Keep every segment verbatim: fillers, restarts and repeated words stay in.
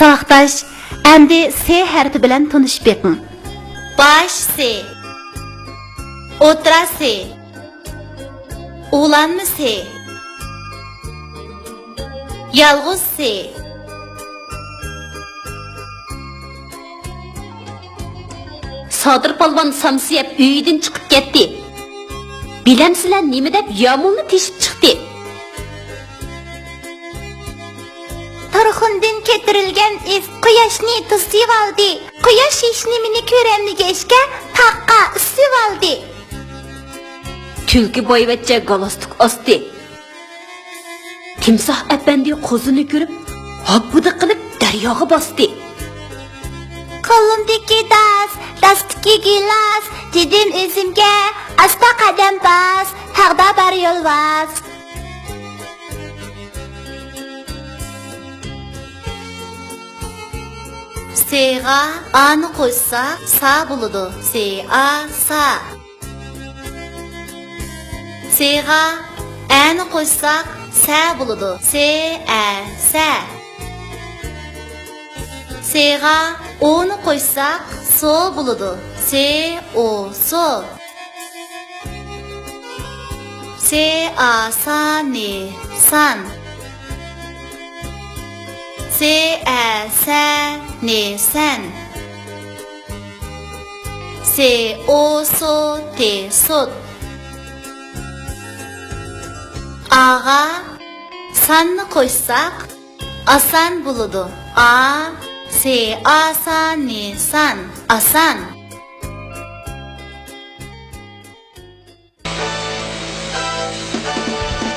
ساۋاقداش، ئەمدى سې ھەرپى بىلەن تونۇشۇپ بېقىڭ. باش سې، ئوتتۇرا سې، ئۇلانما سې، يالغۇز سې. سادىر پالۋان سامسا يەپ ئۆيىدىن چىقىپ كەتتى. بىلەمسىلەر نېمە دەپ يامۇلنى تېشىپ چىقتى؟ تۇرخۇندىن كۆتۈرۈلگەن ئىس قۇياشنى توسۇۋالدى. قۇياش ھېچنېمىنى كۆرەلمىگەچكە، تاغقا ئۈسۈۋالدى. تۈلكە بايۋەچچە گالستۇك ئاستى. تىمساھ ئەپەندى قوزىنى كۆرۈپ، ھاپپىدە قىلىپ دەرياغا باستى. قولۇمدىكى داس، داستىكى گىلاس، دېدىم ئۆزۈمگە، ئاستا قەدەم باس، تاغدا بار يول ۋاس. سېغا ئانى قوشساق، سا بولىدۇ. سې ئا، سا. سېغا ئەنى قوشساق، سە بولىدۇ. سې ئە، سە. سېغا ئونى قوشساق، سو بولىدۇ. سې ئو، سو. سې ئا سا نى، سان. سې ئە سە نى، سەن. سې ئو سو تى، سوت. ئاغا ساننى قوشساق، ئاسان بولىدۇ. ئا، سې ئا سا نى، سان. ئاسان.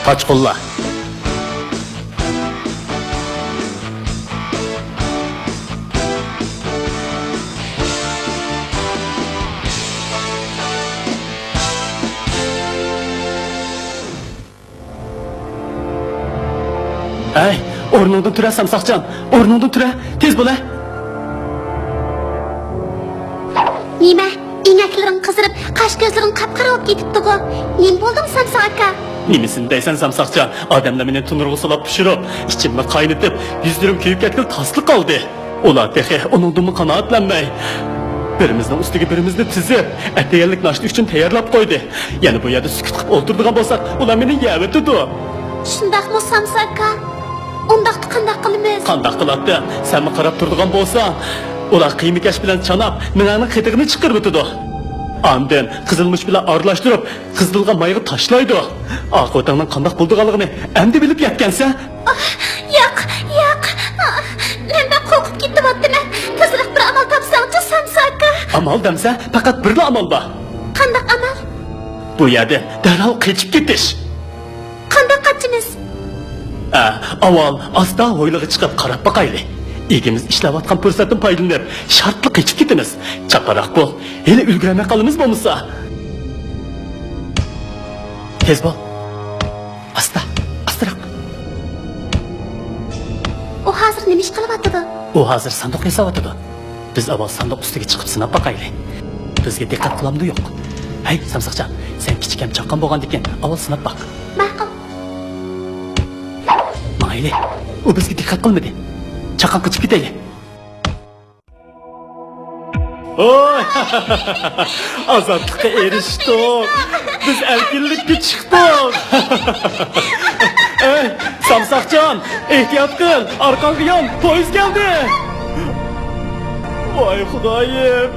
قاچقۇنلار. ئەي، ئورنۇڭدىن تۇرە، سامساقجان، ئورنۇڭدىن تۇرە، تېز بولە. نېمە؟ ئەينەكلىرىڭ قىزىرىپ، قاش-كۆزلىرىڭ قاپقارا بولۇپ كېتىپتىغۇ. نېمە بولدۇڭ، سامساق ئاكا؟ نېمىسىنى دەيسەن، سامساقجان؟ ئادەملەر مېنى تونۇرغا سولاپ پىشۇرۇپ، ئىچىمنى قاينىتىپ، يۈزلىرىم كۆيۈپ كەتكىلى تاسلا قالدى. ئۇلار تېخى ئۇنىڭدىنمۇ قانائەتلەنمەي، بىرىمىزنىڭ ئۈستىگە بىرىمىزنى تىزىپ، ئەتىگەنلىك ناشتا ئۈچۈن تەييارلاپ قويدى. يەنە بۇ يەردە سۈكۈت قىلىپ ئولتۇرىدىغان بولساق، ئۇلار مېنى يەۋېتىدۇ. شۇنداقمۇ، سامساق ئاكا؟ ئۇنداقتا قانداق قىلىمىز؟ قانداق قىلاتتىم؟ سەنمۇ قاراپ تۇرىدىغان بولساڭ، ئۇلار قىيما-كەش بىلەن چاناپ، مېڭەڭنىڭ قېتىغىنى چىقىرىۋېتىدۇ. ئاندىن قىزىلمۇچ بىلەن ئارىلاشتۇرۇپ، قىزىلغا مايغا تاشلايدۇ. ئاقىۋىتىڭنىڭ قانداق بولىدىغانلىقىنى ئەمدى بىلىپ يەتكەنسەن. ئاھ، ياق، ياق. ئاھ، مەن بەك قورقۇپ كېتىۋاتىمەن. تېزرەك بىر ئامال تاپساڭچۇ، سامساق ئاكا. ئامال دەمسە، پەقەت بىرلا ئامال بار. قانداق ئامال؟ بۇ يەردىن دەرھال قېچىپ كېتىش. قانداق قاچىمىز؟ ئە، ئاۋۋال ئاستا ھويلىغا چىقىپ قاراپ باقايلى. ئىگىمىز ئىشلەۋاتقان پۇرسەتتىن پايدىلىنىپ، شارتلا قېچىپ كېتىمىز. چاپراق بول، ھېلى ئۈلگۈرەلمەي قالىمىز بولمىسا. تېز بول. ئاستا، ئاستىراق. ئۇ ھازىر نېمە ئىش قىلىۋاتىدۇ؟ ئۇ ھازىر ساندۇق ياساۋاتىدۇ. بىز ئاۋۋال ساندۇق ئۈستىگە چىقىپ سىناپ باقايلى. بىزگە دىققەت قىلامدۇ يوق؟ ھەي، سامساقجان، سەن كىچىك ھەم چاققان بولغاندىكىن ئاۋۋال سىناپ باق. ماقۇل. ماڭايلى. ئۇ بىزگە دىققەت قىلمىدى. چاققان قېچىپ كېتەيلى. ھوي! ئازادلىققا ئېرىشتۇق! بىز ئەركىنلىككە چىقتۇق! ئەي، سامساقجان، ئېھتىيات قىل! ئارقاڭغا يان، پويىز كەلدى! ۋاي خۇدايىم!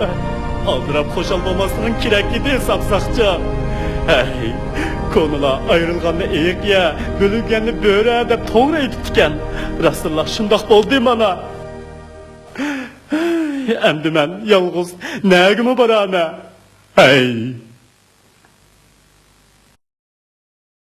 ئالدىراپ خۇشال بولماسلىقىڭ كېرەك ئىدى، سامساقجان! ھەي، كونىلار ئايرىلغاننى ئېيىق يە، بۆلۈنگەننى بۆرە دەپ توغرا ئېيتىپتىكەن. راستتىنلا شۇنداق بولدى مانا. ئەمدى مەن يالغۇز نەگىمۇ بارامەن؟ ھەي!